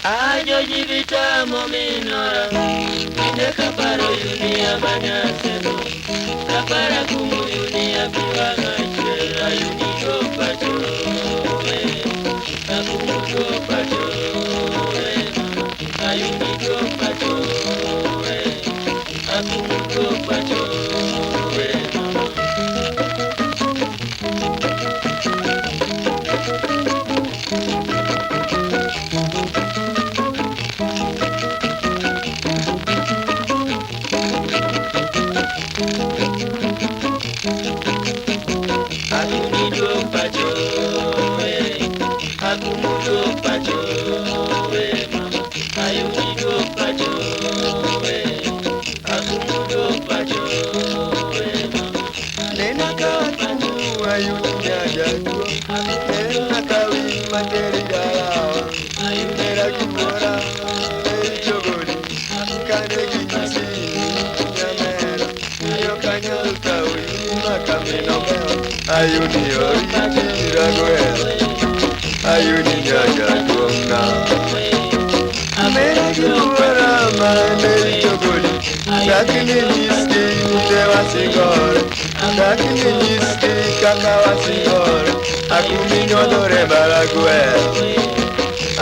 Ajoji vitamo minora, inde kaparo yunia manyasemo, kapara kumu yunia piwanga chwera yuni opacho, akumu opacho, ayuni opacho, akumu opacho. Ayuni oriti ayuni nyajaduona amera gibuora mane chogoli dakini niski tewa singore dakini niski kakawa singore akumi nyodore baragwe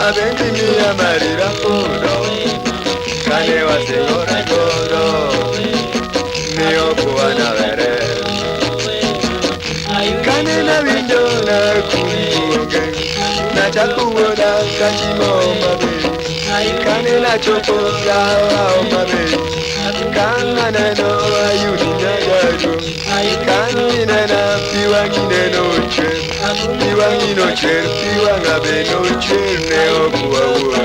abendi miya marira puno kane wa singore goro ni okuwana vere Kanena winjo na kumbuge na chakuoda kachimo mabe kanena chopo gawa mabe kanana no ayuni nyajadu kanina na piwangi neno chwe piwangi no chwe piwanga be no chwe ne okuwa wuo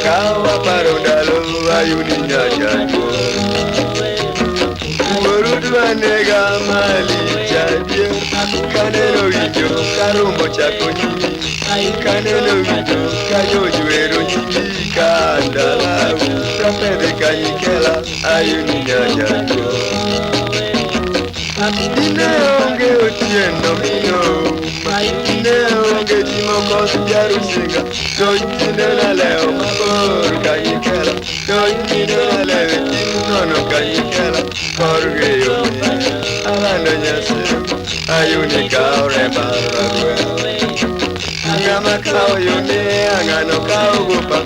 kawa paro ndalo ayuni nyajadu Wuoru anega mali chadie kaneno winjo karumbo chako nyimi kaneno winjo kajojuero nyimi kandalau kapedhe kanyikela ayuni nyajaduo Dine onge otieno mino dine onge timo koth jarusinga to dine nalewo mabor kanyikela to dine nalewo tim nono kanyikela korgeyo alando nyasembo ayuni kawo remba ragwe ng'ama kawo yone ng'ano kawo gopa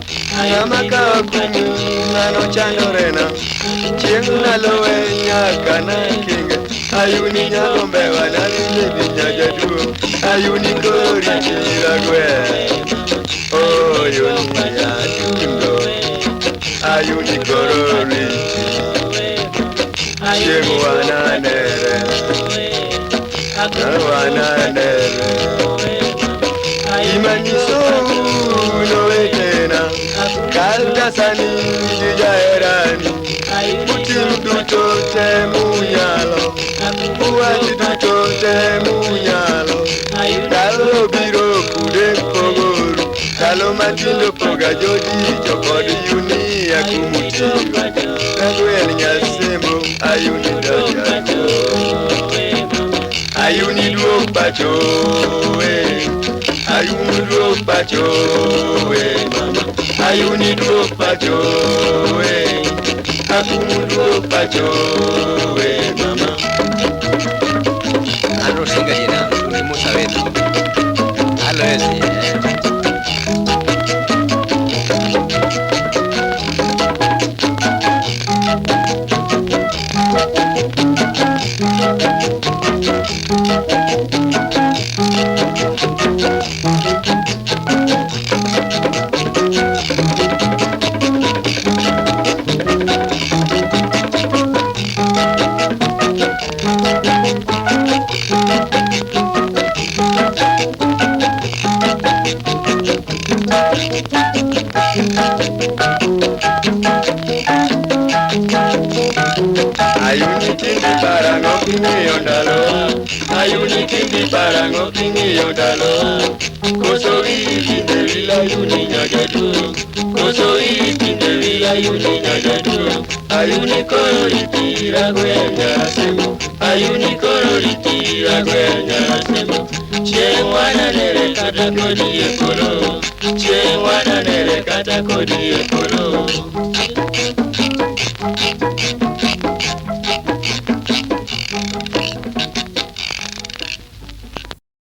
ng'ama kawo kumu ng'ano chandorena chieng' nalowe nyaka nakinge ayuni nyagombewa nalidhi nyajaduo ayuni kori chiragwe oyuni atundo ayuni koro riti chieng' wananere wananere Imanyiso nowetena kata sani gi jaherani utim duto te munyalo uwach duto te munyalo ndalo biro kude pogoru ndalo matindo poga jodicho kod yunia kumutiyo ragwel nyasembo ayuni dajaduo ayuni duog pacho ayuni duog pacho mama ayuni duog pacho akumu duog pacho mama Ano singa jina ni musa wetu alo esi Ayuni tindi parang'o king'iyo ndalowa Ayuni tindi Iparang'o king'iyo ndalowa? Koso iyi tinde wil ayuni nyajaduo? Koso iyi tinde wil ayuni nyajaduo? Ayuni koro riti ragwe nyarasemo. Ayuni koro riti ragwe nyarasemo. Chieng' wananere kata kodi e polo. Chieng' wananere kata kodi e polo.